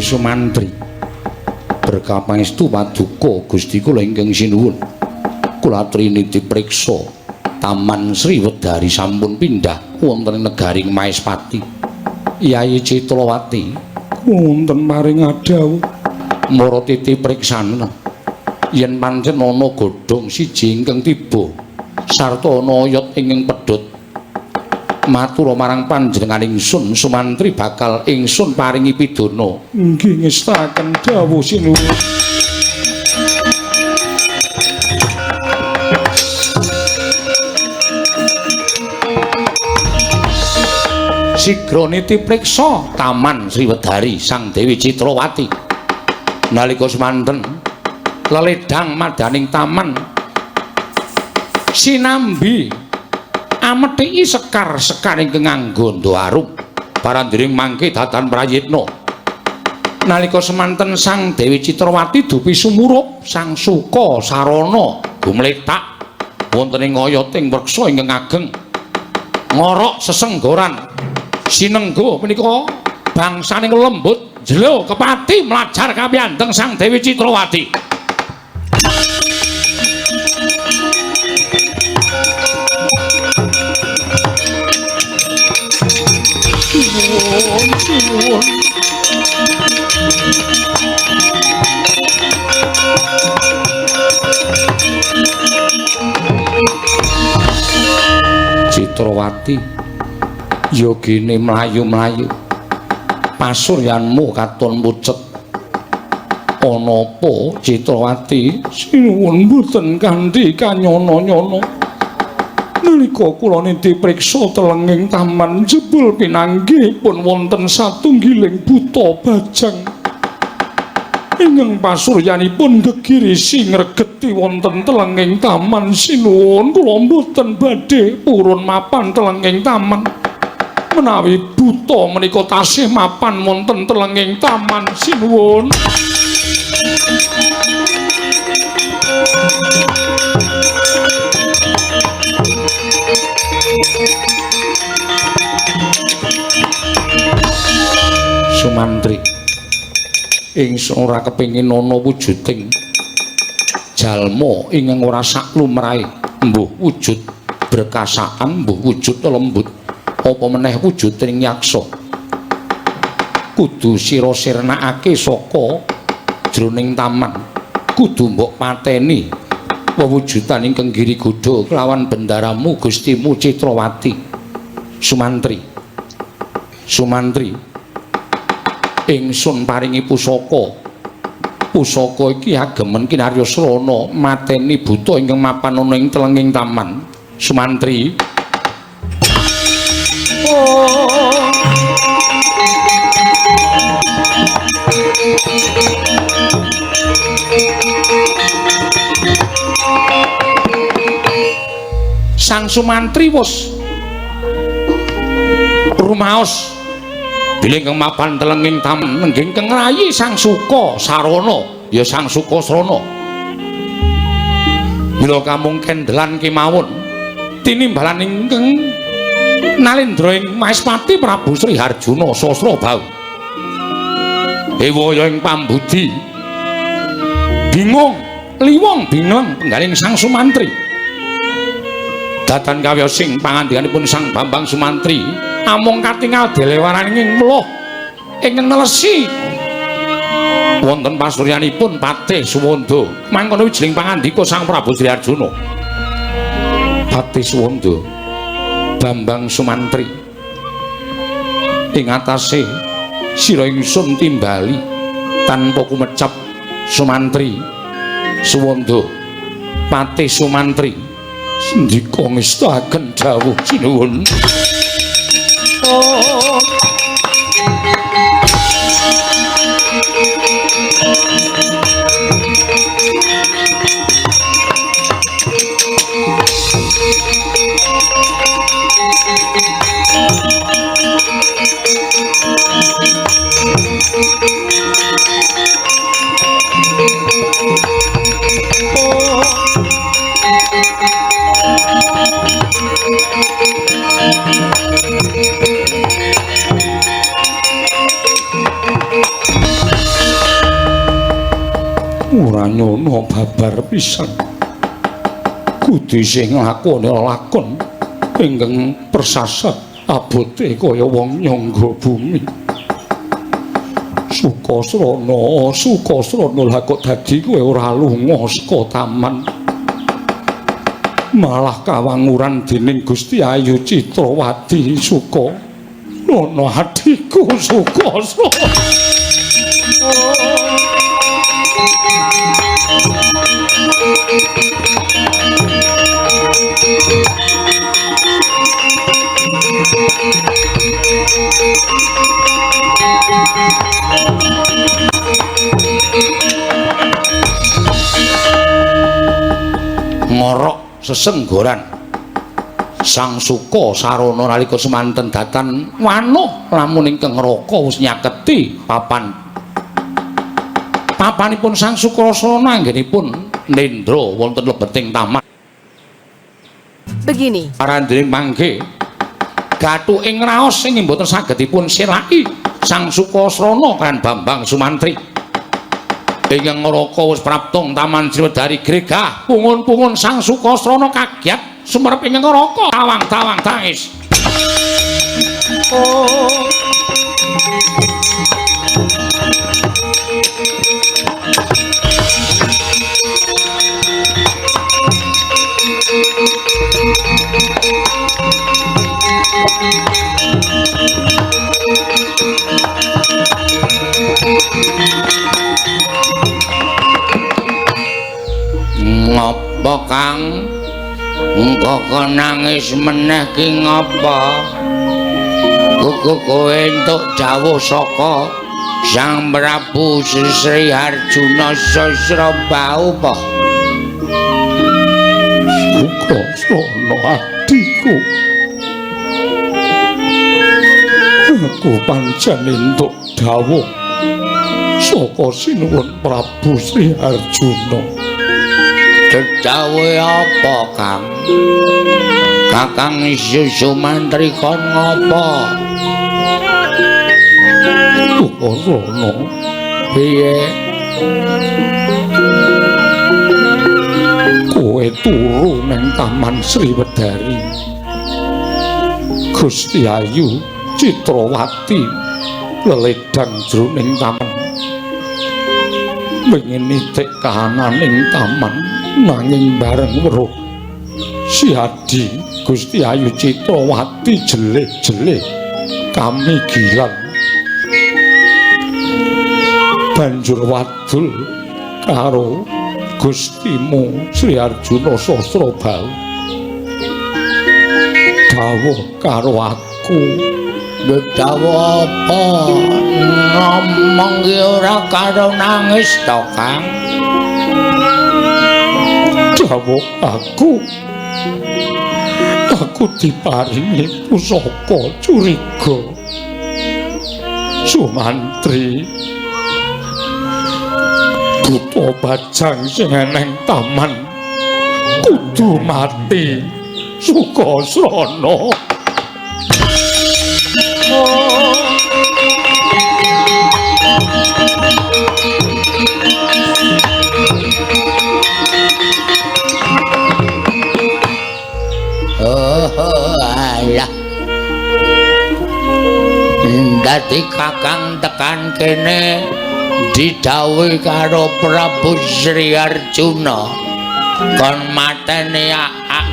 Sumantri. Berkah pangestu paduka Gusti kula ingkang sinuwun. Kula aturi niti priksa Taman Sri Wedari sampun pindah wonten ing negaring Maespati. Yayi Citrawati wonten paring adhawuh mara titi priksana yen pancen ana godhong siji ingkang tiba sarta ana oyot ingkang pedhot. Matur marang panjenengan ingsun Sumantri bakal ingsun paringi pidana. Nggih ngestaken dawuh sinuwun. Sigra niti priksa Taman Sri Wedari Sang Dewi Citrawati. Nalika semanten leledang madaning taman sinambi amethiki sekar-sekar ingkang nganggo arum parandiring mangke datan prayitna. Nalika semanten Sang Dewi Citrawati dupi sumurup Sang Suka sarana gumlethak wonten ing oyoting wreksa ingkang ageng ngorok sesenggoran sinenggo punika bangsaning lembut jelo kepati mlajar kapiyandeng Sang Dewi Citrawati. Sinuwun. Citrawati yogine mlayu-mlayu pasuryanmu katon pucet. Ana apa Citrawati? Sinuwun mboten kanthi kanyono-nyono. Nalika kula niti priksa telenging taman jebul pinanggihipun wonten satunggiling buta bajang ingkang pasuryanipun gegirisi ngregeti wonten telenging taman. Sinuwun kula mboten badhe purun mapan telenging taman menawi buta menika tasih mapan wonten telenging taman. Sinuwun. Sumantri, ingsun ora kepengin ana wujuding jalma ingkang ora saklumrahe, mbuh wujud berkasaan, mbuh wujud lembut, apa meneh wujuding yaksa. Kudu sira sirnakake saka jroning taman, kudu mbok pateni wewujudan ingkang giri godha kelawan bendaramu Gustimu Citrawati. Sumantri, Sumantri, ingsun paringi pusaka. Pusaka iki agemen kinarya srana mateni buta ingkang mapan ana ing telenging taman. Sumantri. Oh. Sang Sumantri wis rumaos bilih ingkang mapan telenging taman nenggih ingkang ngrayi Sang Suka sarana ya Sang Suka Srana. Mila kamung kendelan kemawon tinimbalan ingkang nalendra ing Maespati Prabu Sri Harjuna Sasrabahu. Ewaya ing pambudi bingung liwong bingleng penggaling Sang Sumantri. Datan kawiyosing pangandikanipun Sang Bambang Sumantri amung katingal delewaraning mluh ingkang nelesi wonten pasuryanipun Patih Suwanda. Mangkono wijiling pangandika Sang Prabu Sri Arjuna. Patih Suwanda, Bambang Sumantri, ing atase sira ingsun timbali tanpa kumecap. Sumantri Suwanda, Patih Sumantri, sendika ngestaken dawuh sinuwun. Oh. Ora nyono babar pisan. Kudu isih nglakoni lakon ingkang persasat abote kaya wong nyangga bumi. Sukasrana, Sukasrana, lah kok dadi kowe ora lunga saka taman. Malah kawanguran dening Gusti Ayu Citrawati. Suka ana adhiku Sukasrana. Ngorok sesenggoran Sang Suka Sarana nalika semanten datan wanuh lamun ingkang neraka wis nyaketi papan. Papanipun Sang Suka Sarana anggenipun nendra wonten lebeting taman. Begini. Parandene mangke gathuk ing raos sing mboten saged dipun selaki Sang Suka Sarana kan Bambang Sumantri. Ingkang neraka wis praptung Taman Sriwedari gregah pungun-pungun Sang Suka Sarana kagiat sumerep ing neraka tawang-tawang tangis. Oh. Ngopo Kang? Engko nangis meneh ki ngopo? Gugu kowe entuk dawuh saka Sang Prabu Sri Arjuna Sasrabahu apa? Sukasrana adhiku, aku pancen entuk dawuh saka Sinuwun Prabu Sri Arjuna. Dawuhe apa Kang? Kakang Sumantri kon ngopo? Sukasrana, piye? Kowe turu nang Taman Sriwedari. Gusti Ayu Citrawati leledang jroning taman. Pengen nitik kahananing taman nanging bareng weruh si Adi Gusti Ayu Citrawati jeleh-jeleh kamigilan. Banjur wadul karo Gustimu Sri Arjuna Sasrabahu. Dawuh karo aku. Dawuh apa? Ngomong ki ora karo nangis to Kang? Dawuh aku. Aku diparingi pusaka curiga. Sumantri buta bajang sing eneng taman kudu mati. Sukasrana. Oh, alah. Dadi Kakang tekan kene didhawuhi karo Prabu Sri Arjuna kon mateni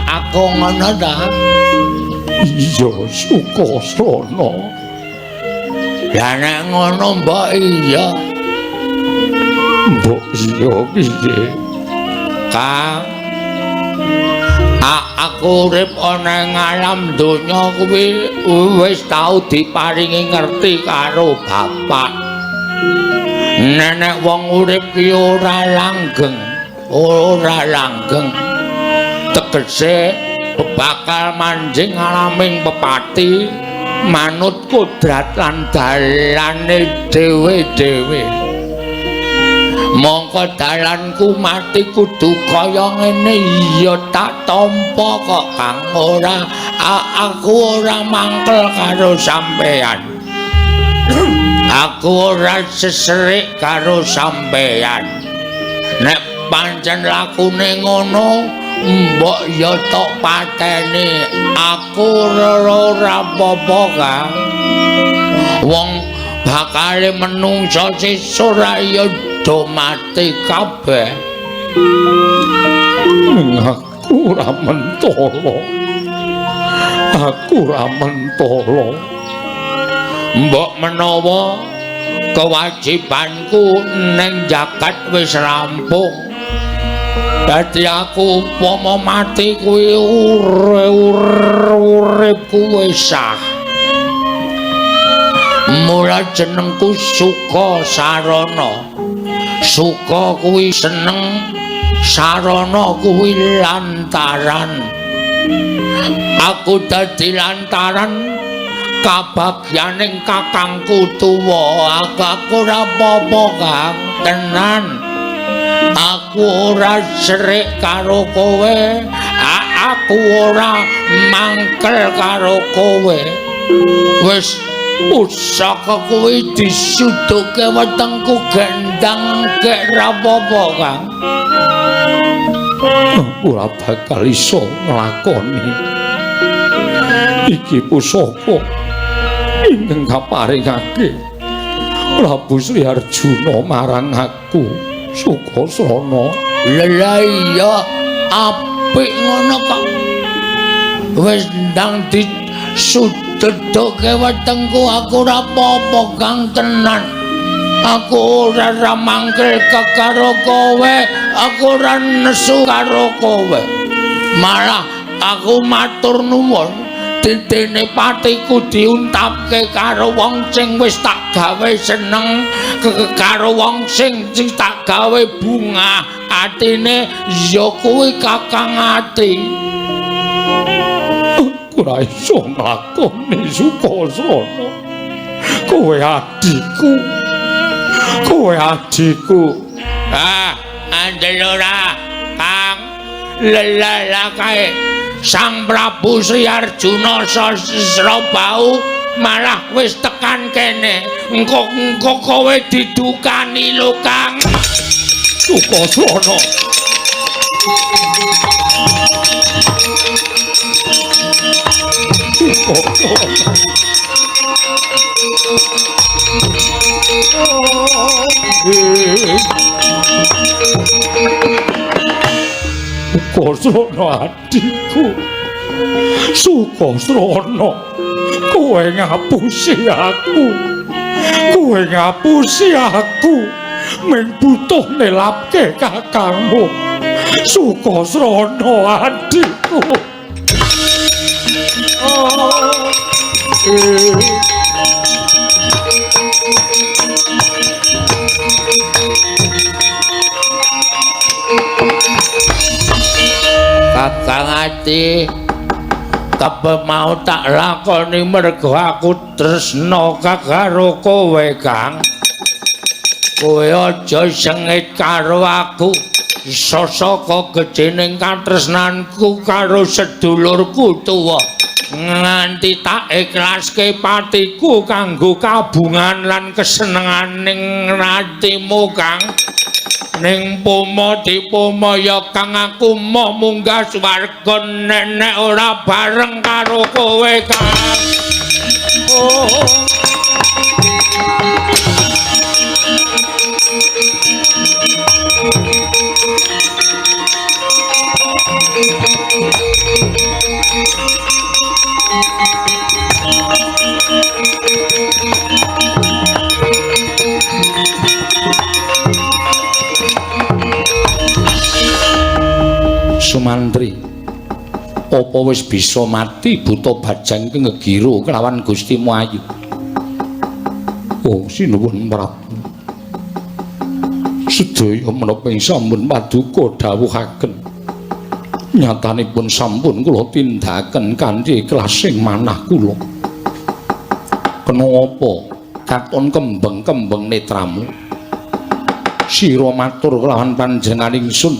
aku ngono ta? Iya Sukasrana. Lah nek ngono mbok iya. Mbok iya piye? Kang, aku urip ana ing alam donya kuwi wis tau diparingi ngerti karo bapak. Nenek wong urip ki ora langgeng, ora langgeng. Tegese bakal manjing alaming pepati manut kodrat lan dalane dhewe-dhewe. Mongko dalanku mati kudu kaya ngene ya tak tampa kok Kang. Ora, aku ora mangkel karo sampeyan. Aku ora seserik karo sampeyan. Nek pancen lakune ngono, mbok ya tok pateni. Aku ora apa-apa, Kang. Wong bakale menungsa sesuk ra ya do mati kabeh. Aku ora mentolo. Aku ora mentolo. Mbok menawa kewajibanku ning jagat wis rampung. Dadi aku upama mati kuwi uripku wis sah. Mula jenengku Suka Sarana. Suka kuwi seneng, sarana kuwi lantaran. Aku dadi lantaran kabagyaning kakangku tuwa. Aku ora apa-apa, Kang, tenan. Aku ora serik karo kowe, aku ora mangkel karo kowe. Wis pusaka kuwi disuduke wetengku gendang gek ra apa-apa, Kang. Aku ora bakal iso nglakoni iki pusaka ingkang kaparingake Prabu Sri Arjuna marang aku, Sukasrana. Lha iya apik ngono kok. Wis ndang disuduke wetengku, aku ora apa-apa, Kang, tenan. Aku ora mangkel karo kowe, aku ora nesu karo kowe. Malah aku matur nuwun dene patiku diuntapke karo wong sing wis tak gawe seneng, karo wong sing tak gawe bungah atine, ya kuwi Kakang Ati. Aku ora iso nglakoni, Sukasrana. Kowe adikku. Kowe adikku. Ah, andel ora, Kang. Lelala kae Sang Prabu Sri Arjuna Sasrabau malah wis tekan kene. Engko kowe didukani lho, Kang. Sukasrana. Sukasrana. Sukasrana adikku. Sukasrana, kowe ngapusi aku. Kowe ngapusi aku. Ming butuh nelapke kakangmu. Sukasrana adikku. Kakang Ati, kabeh mau tak lakoni mergo aku tresna karo kowe, Kang. Kowe aja sengit karo aku. Sasaka gedhening katresnanku karo sedulurku tuwa, nganti tak ikhlaske patiku kanggo kabungan lan kesenenganing atimu, Kang. Ning pomo dipomo ya, Kang, aku moh munggah swarga nek ora bareng karo kowe, Kang. Oh. Sumantri, apa wis bisa mati buta bajang ki ngegiru kelawan Gusti Muayu? Oh, sinuwun Prabu. Sedaya menapa ing sampun paduka dawuhaken. Nyatanipun sampun kula tindakaken kanthi ikhlas ing manah kula. Kena apa katon kembeng-kembeng netramu? Sira matur kelawan panjenengan ingsun,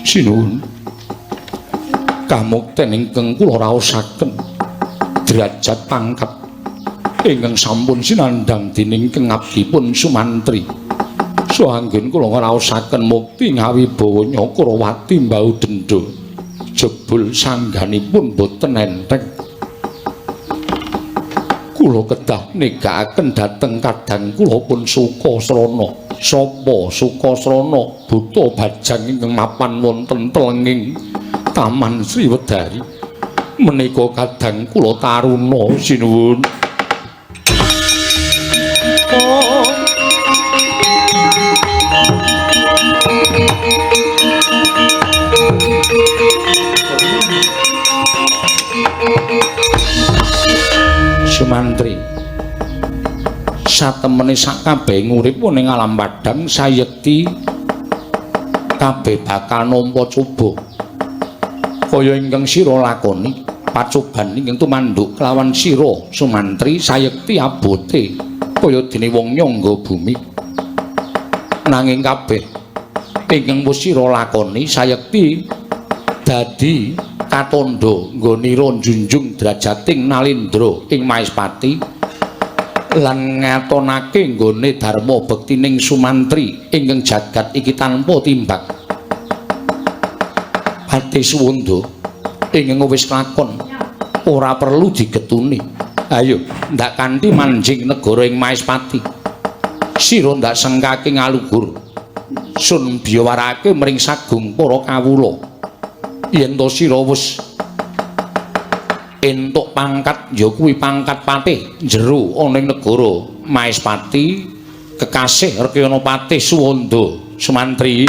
sinuwun. Kamukten ingkang kula raosaken derajat pangkat ingkang sampun sinandhang dening kengabdipun Sumantri. Saanggen kula ngraosaken mukti ngawibawa Nyakrawati mbau dendha. Jebul sangganipun boten enteng. Kula kedah negakaken dhateng kadang kula pun Sukasrana. Sapa Sukasrana? Buta bajang ingkang mapan wonten telenging Taman Sriwedari. Menika kadang kula taruna sinuwun. Sumantri, satemene sak kabeh urip ning alam padhang sayekti kabeh bakal nampa coba. Kaya ingkang sira lakoni, pacoban ingkang tumanduk kelawan sira Sumantri sayekti abote kaya dene wong nyangga bumi. Nanging kabeh ingkang wis sira lakoni sayekti dadi katandha nggonira njunjung drajating Nalendra ing Maespati lan ngatonake nggone dharma bektining Sumantri ingkang jagat iki tanpa timbak. Patih Suwanda ingkang wis lakon ora perlu digetuni. Ayo ndak kanthi manjing negara ing Maespati. Sira ndak sengkake ngaluhur. Sun biyawarake mring sagung para kawula. Yen to sira wis entuk pangkat ya kuwi pangkat patih jero ana ing negara Maespati kekasih Rekyana Patih Suwanda Sumantri.